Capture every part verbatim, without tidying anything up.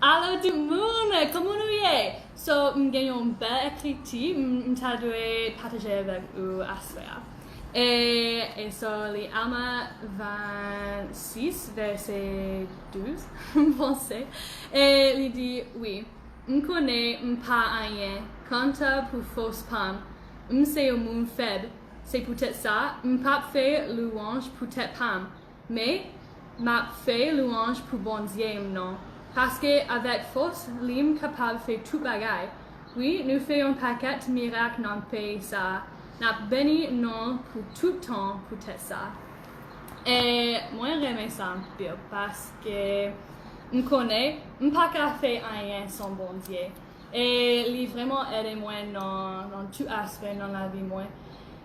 Alo tout moun, kòman nou ye? So, m gen yon bèl ekriti, m, m ta dwe pataje avèk ou aswè a. E, e so, li Alma vennsis, vèsè douz, m panse. E li di, wi, m konnen m pa anyen, kanta pou fòs pa m, m se yon moun fèb. Se poutèt sa, m p ap fè lwanj pou tèt pa m. Men, m ap fè lwanj pou Bondye m nan, paske avèk fòs li m kapab fè tout bagay. Wi, nou fè yon pakèt mirak nan peyi sa a. N ap beni non l pou tout tan poutèt sa. E mwen renmen sa anpil, paske m konnen m pa ka fè anyen san Bondye. E li vrèman ede mwen nan, nan tout aspè nan lavi mwen.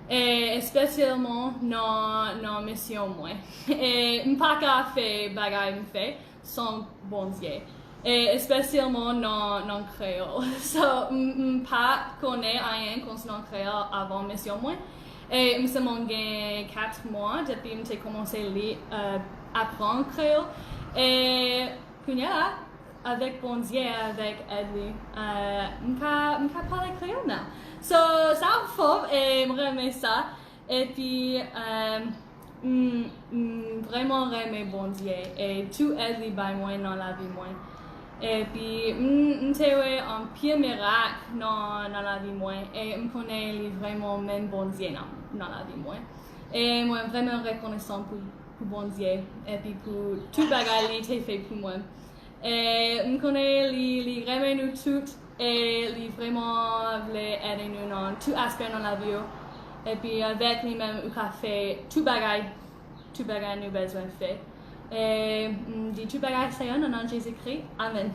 E espesyalman nan, nan misyon mwen. E m pa ka fè bagay m fè san Bondye. E espesyalman nan, nan kreyòl. So, m, m pa konnen anyen konsènan kreyòl avan misyon mwen. E m sèlman gen kat mwa depi m te kòmanse li, e, aprann kreyòl. E kounye a la, avèk Bondye, avèk èd li, e, m ka, m ka pale kreyòl la. So, sa fò, e m renmen sa. Epi, e, m, m vrèman renmen Bondye, e tout èd li bay mwen nan lavi mwen. Epi, m, m te wè anpil mirak nan, nan lavi mwen, e m konnen li vrèman menm Bondye nan, nan lavi mwen. E mwen vrèman rekonesan pou, pou Bondye, epi pou tout bagay li te fè pou mwen. E m konnen li, li renmen nou tout, e li vrèman vle ede nou nan tout aspè nan lavi yo. Epi avèk li menm, ou ka fè tout bagay, tout bagay nou bezwen fè. E m di tout bagay sa yo nan non Jezikri. Amèn.